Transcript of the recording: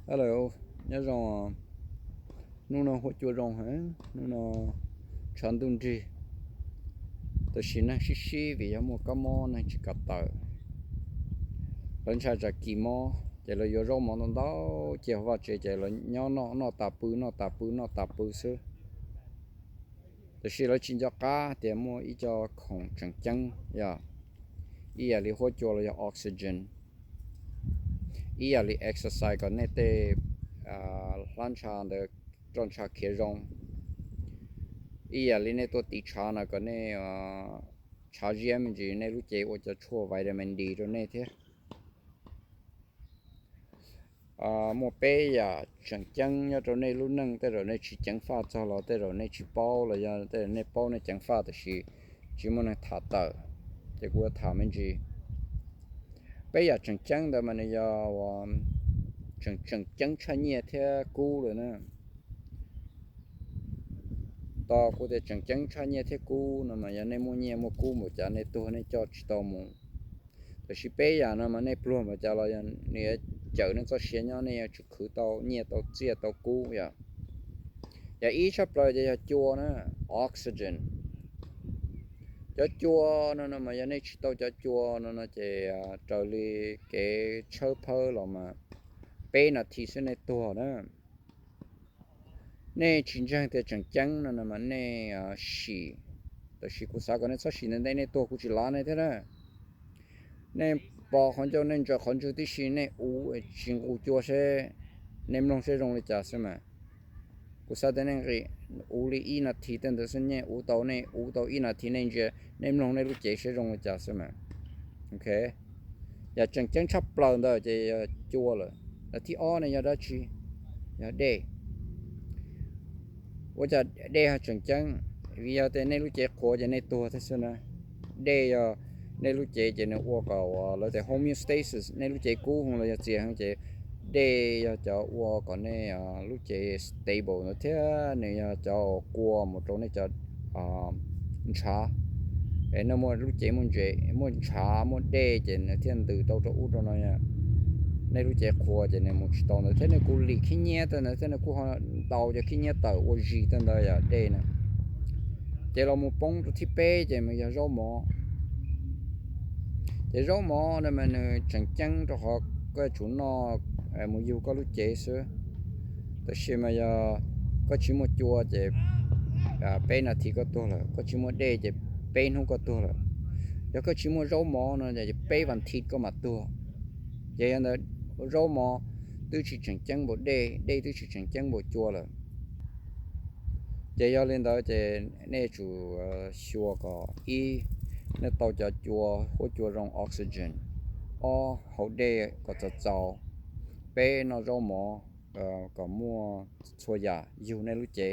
Hello, nyob zoo. Hnub no huab cua zoo heev, hnub no tshav ntuj nrig, tab sis neeg sib sib vim yog muaj kab mob neeg tsis kam tawm. Lawv ntshai tsam kis mob ces lawv yuav zaub mov ntau ntau cia hauv vaj tsev ces lawv nyob noj, noj tas pw, noj tas pw, noj tas pw xwb. Tab sis lawv tsis nco qab tias muaj ib co khoom tseem ceeb, yog ib yam li huab cua los yog oxygen, ib yam li exercise kom nej tej hlab ntsha ntawd roj ntsha khiav zoo, ib yam li nej tuaj tiv tshav no kom nej tshav ziab me ntsis, nej lub cev ua cov tshuaj vitamin D rau nej thiab. Muaj peb yam tseem ceeb nyob rau nej lub neej, tej zaum nej tsis ceev faj txog los tej zaum nej tsis paub los yog tej zaum nej paub nej ceev faj tab sis tsis muaj neeg tham tawm, ces kuv yuav tham me ntsis. Peb yam tseem ceeb ntawd mas nws yog tseem ceeb tshaj nyiaj thiab kub lawm na. Tos kuv tias tseem ceeb tshaj nyiaj thiab kub no mas yog nej muaj nyiaj muaj kub npaum cas nej tuag nej coj tsis tau mus. Tab sis peb yam no mas nej pluag npaum cas los yog nws yuav cawm nej txoj sia nyob, nej yuav tsum khwv tau nyiaj tau txiaj tau kub yom. Yam ib tshaj plaws ces yog cua na, oxygen. Cov cua no no mas yog nej tsis tau cov cua no no ces raws li kev tshawb phawb los mas peb nas this xwb nej tuag na. Nej tsis ntseeg tias tseem ceeb no no mas nej sim, tab sis kuv xav kom nej txhob sim ntawm ntej nej tuag kuv tsis lav nej thiab na. Nej pos qhov ncauj nej ntsaws qhov ntswg tib si, nej uv tsis nqus cua seb, nej mloog seb zoo li cas xwb mas. Kuv xav tias nej nqis uv li ib nas this tej ntawd xwb, nej uv tau, nej uv tau ib nas this nej ntsia, nej mloog nej lub cev seb zoo li cas xwb mas. Ok, yam tseem ceeb tshaj plaws ntawd ces yog cua lawm. Yam thib ob ne yog dab tsi? Yog dej. Ua cas dej ho tseem ceeb? Vim yog tias nej lub cev qhuav ces nej tuag thiab xwb na. Dej yog nej lub cev ces nws ua kom lawv tias homeostasis, nej lub cev kub heev los yog txias heev ces dej yog cov ua kom nej lub cev stable ntawd thiab nws yog cov kua mus rau nej cov ntshav. Es nej muaj lub cev muaj ntses muaj ntshav muaj dej ces nws thiaj ntws tau rau ub rau no. Nej lub cev qhuav ces nws mus tsis tau ntawd thiab nws kuj lim khib nyiab tej ntawd thiab nws kuj ho ntaus cov khib nyiab tawm ua zis tej ntawd yom, dej na. Ces los mus poob rau thib peb ces mas yog zaub mov. Ces zaub mov no mas nws tseem ceeb rau qhov koj yuav tsum noj mus yug koj lub cev xwb. Tab sis mas yog koj tsis muaj cua ces peb nas this koj tuag lawm, koj tsis muaj dej ces peb hnub koj tuag lawm. Yog koj tsis muaj zaub mov no ces peb vas thiv koj mam tuag. Ces yog ntawd zaub mov twb tsis tseem ceeb npaum dej, dej twb tsis tseem ceeb npaum cua lawm. Ces yog li ntawd ces nej yuav tsum xyuas kom ib, nej tau cov cua, huab cua zoo oxygen, ob, haus dej kom txaus txaus, peb, noj zaub mov kom muaj txhua yam yug nej lub cev.